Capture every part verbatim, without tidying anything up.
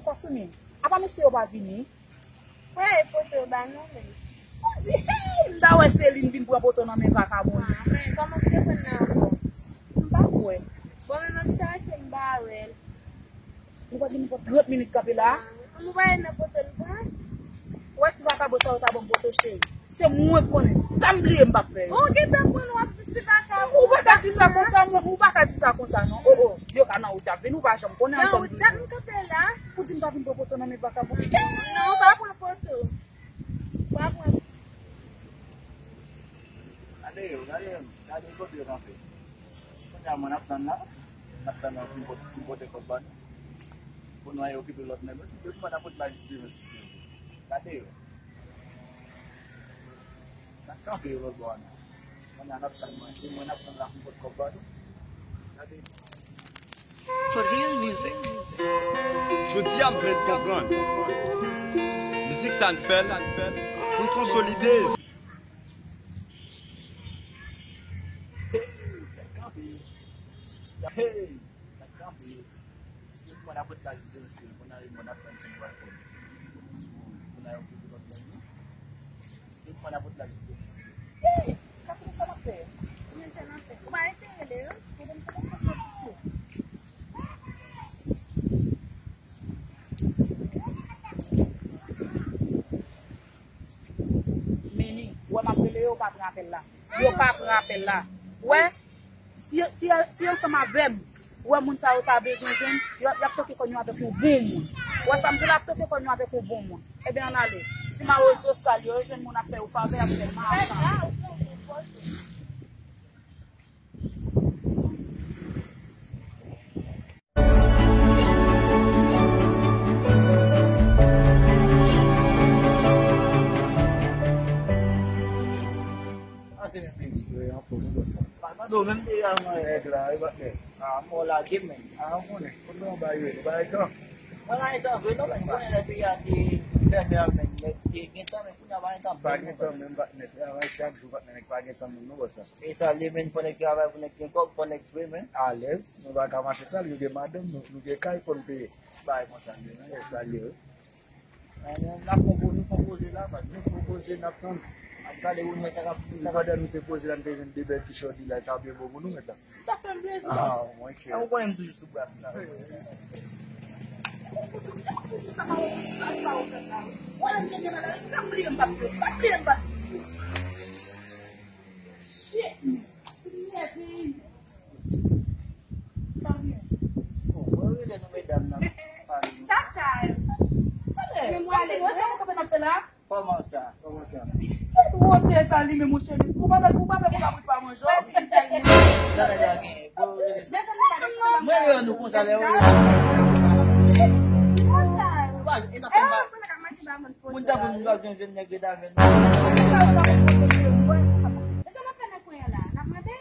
Kòsimi, apa mesye yo pa vini? Wè, e poto yo ba nou, men. Ou di, hey, m ta wè Celine vin pran poto nan men vakabon. Ah, men kòman m te konn nan ankò? M pa kwè. Bon, men m ap chache, m pa wè l. Nou pa vin pou trant minit kanpe la? Ah, nou pa nan poto, nou pa. Ou wè si vakabon sa yo ta ban m poto, cheri. Se mwen k konnen. Sa m bliye m p ap fè yo. Ou gentan pran w ap di se vakabon. Ou pa ka di sa konsa, mwen. Ou pa ka di sa konsa, non. Oh, oh. Yo ka nan wout y ap vin, ou pa janm konnen. Nan wout, dat m kanpe la. Ou di m pa vin pran poto nan men vakabon. Non, ou pa pran poto. Ou pa pran. Gade yo, gade yo. Gade kote yo kanpe. Kounye a, mwen, n ap tann la. N ap tann la pou m pot-, pou m pote kòb ba nou. Pou nou al okipe lòt nèg yo. Si tout moun ap pot la jis demen, si Dye vle. Gade yo. N ap kanpe yo lòt bò a, non. Kounye a, n ap tann manje. Mwen, n ap tann la pou m pot kòb ba nou. Gade. For real music. Jodi a, m vle n konprann. Mizik sa n fè l pou n konsolide. Hey, gad kanpe. Hey, gad kanpe. Si tout moun ap ret la jis demen, si moun ap ret, moun ap tann pou nou al fè. Moun ap okipe lòt moun. Si tout moun ap ret la jis demen, si. Hey, sa fè sa n ap fè. Kouman sa n ap fè? Ou pa enterese, non? Ou pa enterese. Meni, ou wè m ap rele yo, yo pa pran apèl la. Yo pa pran apèl la. Ou wè, si, si, si ansanm avè m, ou wè moun sa yo ta bezwen jwenn, y ap, y ap toke kòn yo avèk yon bon moun. Ou wè sa m di la, ap toke kòn yo avèk yon bon moun. Ebyen, ann ale. Ti mawozo sal yo, yo jwenn moun ap fè yo favè, ap fè mal. Ah, se menm mizik yo ye, anfòm, ou wè sa. Pa tande w menm deja, mwen. Nèg la, wi, patnè. Ah, mwen lage, men. Ah, m konnen. Kote w bay yo, nou bay tan. Mwen bay tan vre, non, men. M konnen lè peyi a te fèmen an, men. Nèg te gen tan, men kounye a pa gen tan. Pa gen tan, men, patnè. Travay chak jou, patnè, nèg pa gen tan, menm, nou wè sa. E sa, li menm, fò nèg travay pou nèg gen kòb, fò nèg vre, men. Alèz, nou pa ka mache sal, nou gen madanm, nou, nou gen kay, fò n peye. Bagay konsa, men, non? E sa, li, wi. N ap konpo-, nou konpoze la, baz. Nou konpoze, n ap tann. N ap gade pou nou wè sa k ap, sa k ap. Pandan nou te poze la, nou te jwenn de bèl ti chòdi la, li ta byen bon pou nou, mèt la. Sa fè m plezi, baz. Ah, mwen kè. Ah, ou konnen m toujou sou bras sa. Sa pa wè, sa, sa ou fè la, wi. Wè, m cheke la, sa m bliye, m pa bliye, m pa bliye, m pa bliye. Shit, man. Sa byen. Bon, mwen rele nou medam nan pale nou. Sa sa yo? Ale, ale, wè sa mwen kanpe n ap fè la? Kòman sa? Kòman sa? Kèt wote sa li menm, monchè, ou pa fè, ou pa fè pou kabrit pa manje. Sa la deja gen. Bon, rele nou. Mwen rele nou konsa lè ou rele nou konsa. Ou pa, e sa fè m pa. Moun tankou nou pa byen jwenn nèg ret avè nou. Sa n ap fè nan kwen an la? N ap mande?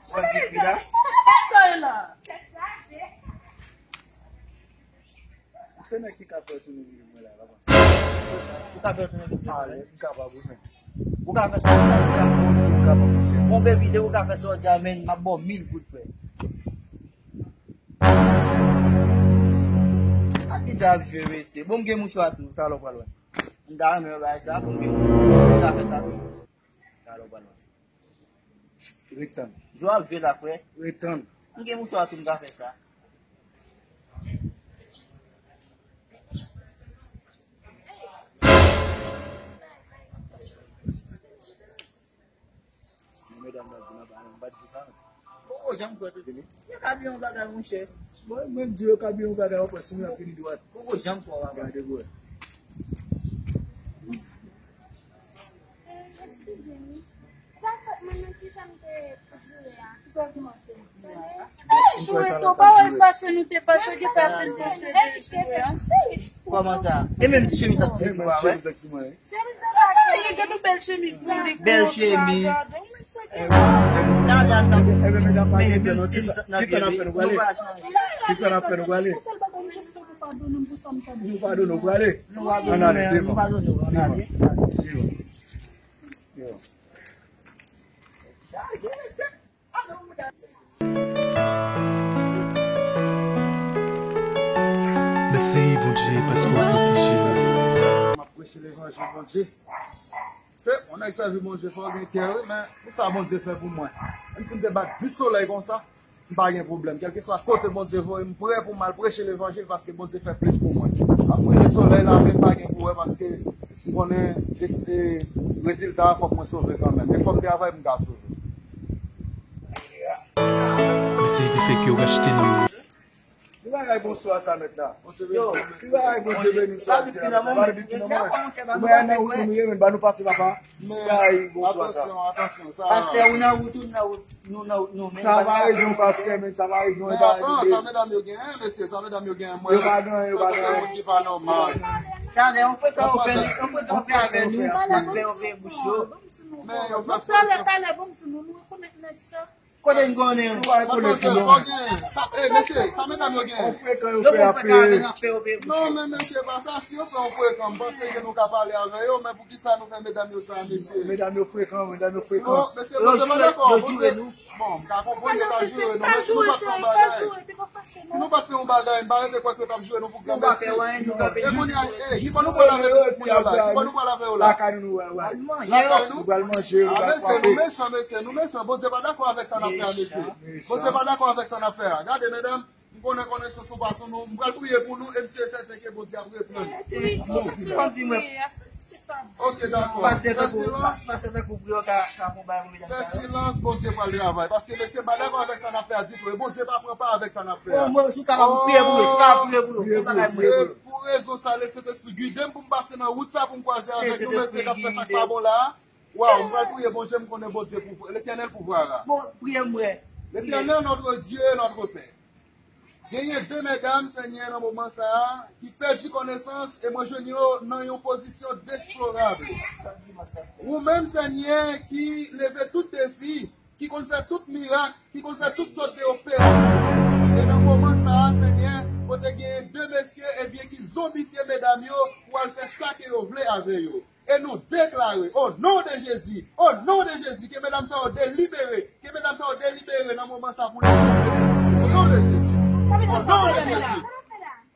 Wè, pipi la. Sa e la? Se nèg ki ka fè tounen vin mwen la, papa. Ou ka fè tounen vin mwen? Ale, m kapab, wi, men. Ou ka fè sa, ou ka fè sa, ou ka fè sa. Bon, baby, depi ou ka fè sa, w di a, men, m ap ba w mil goud, frè. A ki sa ap jwe, mesye? Bon, m gen mouchwa tou, talè w pral wè. M ta renmen wè bagay sa, bon, men m ta fè sa tou. Talè w pral wè. Ret tann. Jwe ap jwe la, frè. Ret tann. M gen mouchwa tou, m ta fè sa. Yon medam nan vin anba, m pa t di sa, non. Poko janm kwè tou. Vini. Yo ka di yon bagay, monchè. Bon, mwen di yo ka di yon bagay, w ap wè si mwen ap vini dwat. Poko janm kwè yon bagay. Gade, bro. Eskize m. Sa fèt mwen nan ki jan m te jwe a? Kisa w kòmanse? Ey, jwe sa, w pa wè l fache, nou te fache, w gentan ap vin posede jwe a. Kòman sa? E menm ti chemiz ak ti bwa, wè? Chemiz ak ti bwa, wi. Gade yon bèl chemiz, bèl chemiz. Talè a n t ap men menm stil sa n ap jwe. Kisa n ap fè, nou prale? Kisa n ap fè, nou prale? Nou padone, nou prale. Nou padone, nou padone, nou ale. Chaje mesye. Mèsi, Bondye, paske w pwoteje m. M ap preche levanjil Bondye. Se, yon nèg sèvi Bondye, fò w gen kè, wi, men pou sa Bondye fè pou mwen. Menm si m te bat dis solèy konsa, m pa gen pwoblèm. Kèlkeswa kote Bondye voye m, m prè pou m al preche levanjil paske Bondye fè plis pou mwen. M ap priye solèy la, men m pa gen pou wè paske m konnen e, e, rezilta a fòk mwen sove kanmenm. E fò m travay pou m ka sove. Mesye, te fè ke w achte nan men. Ki bagay bonswa sa, mèt la? Yo, ki bagay Bondye beni w sa, mèt la? Ba nou pipi nan men. Mwen nan wout nou ye, men ba nou pase, papa. Ki bagay bonswa sa? Atansyon, atansyon, sa. Pastè, ou nan wout, ou nan wout, nou nan wout nou, men sa pa rezon, pastè, men sa pa rezon. Men atann, sa medam yo genyen, mesye, sa medam yo genyen, mwen. Yo pa genyen, yo pa genyen. Se moun ki pa nòmal. Talè, yon frekan ou fè, yon frekan ou fè avè nou, n ap fè yon veye bouch yo. Men yo fè frekan. Talè, talè, bon, si nou, nou rekonèt nèg sa. Kote n konnen? Nou pa rekonèt non. Sa, eh, mesye, sa medam yo gen. Yon frekan yo fè apre. Non, men mesye, pa sa. Si yo fè yon frekan, m panse ke nou ka pale avè yo, men poukisa nou fè medam yo sa, mesye? Medam yo frekan, medam yo frekan. Non, mesye, Bondye pa dakò. Bondye, bon, m ka konprann yo ka joure nou, men si nou pa t fè yon bagay, si nou pa t fè yon bagay, m pa rete kwè ke yo t ap joure nou pou granmesi. E kounye a, eh, ki bò nou pral avè pitit moun yo la? Ki bò nou pral avè yo la? Lakay nou, nou, lakay nou? Nou pral manje, nou pral frape. Mesye, nou mechan, mesye, nou mechan. Bondye pa dakò avèk sa n ap fè a, mesye. Bondye pa dakò avèk sa n ap fè a. Gade, medam, m konnen konesans nou pa sou nou. M pral priye pou nou, e m si e sèten ke Bondye ap reprann nou. Wi, se sa. Ok, dakò. Fè silans. Fè silans, Bondye pral travay. Paske mesye pa dakò avèk sa n ap fè a ditou. E Bondye pa pran pa avèk sa n ap fè a. Mwen, si w kapab, priye pou yo. Si w kapab, priye pou yo. Pou rezon sa, Lesentespri gide m pou m pase nan wout sa, pou m kwaze avèk nou, mesye k ap fè sa k pa bon la a. Waw, m pral priye Bondye, m konnen Bondye pou, Letènèl pouvwara. Bon, priye m, frè. Letènèl, notre Dieu et notre Père. Genyen de medam, Senyè, nan moman sa a, ki pèdi konesans, e mwen jwenn yo nan yon pozisyon deplorab. Ou menm, Senyè, ki leve tout defi, ki konn fè tout mirak, ki konn fè tout sòt de operasyon. E nan moman sa a, Senyè, kote genyen de mesye, ebyen, ki zonbifye medam yo pou al fè sa ke yo vle avè yo. E nou deklare, o non de Jezi, o non de Jezi, ke medam sa yo delibere, ke medam sa yo delibere nan moman sa pou levanjil. O non de Jezi. O non de Jezi.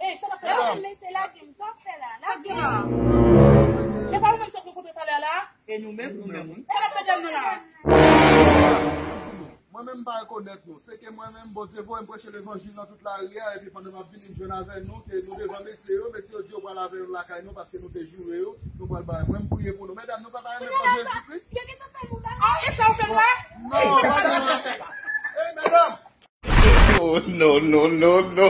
Medam. E pa ou menm sot nou kote talè la? E nou menm, nou menm, wi. Sa n ap mete m nan la? Mwen menm m pa rekonèt nou. Se ke mwen menm, Bondye voye m preche levanjil nan tout lari a, epi pandan m ap vini, m jwenn avè nou, ke nou devan mesye yo, mesye yo di yo pral avè nou lakay nou, paske nou te joure yo, nou pral ba yo. Mwen, m priye pou nou. Medam, nou pa ta renmen pran Jezi Kris? Yo gentan fè nou la. Ah, e sa w fè m la? Non, pa sa sa fè la. Ey, medam! Oh, no, no, no, no.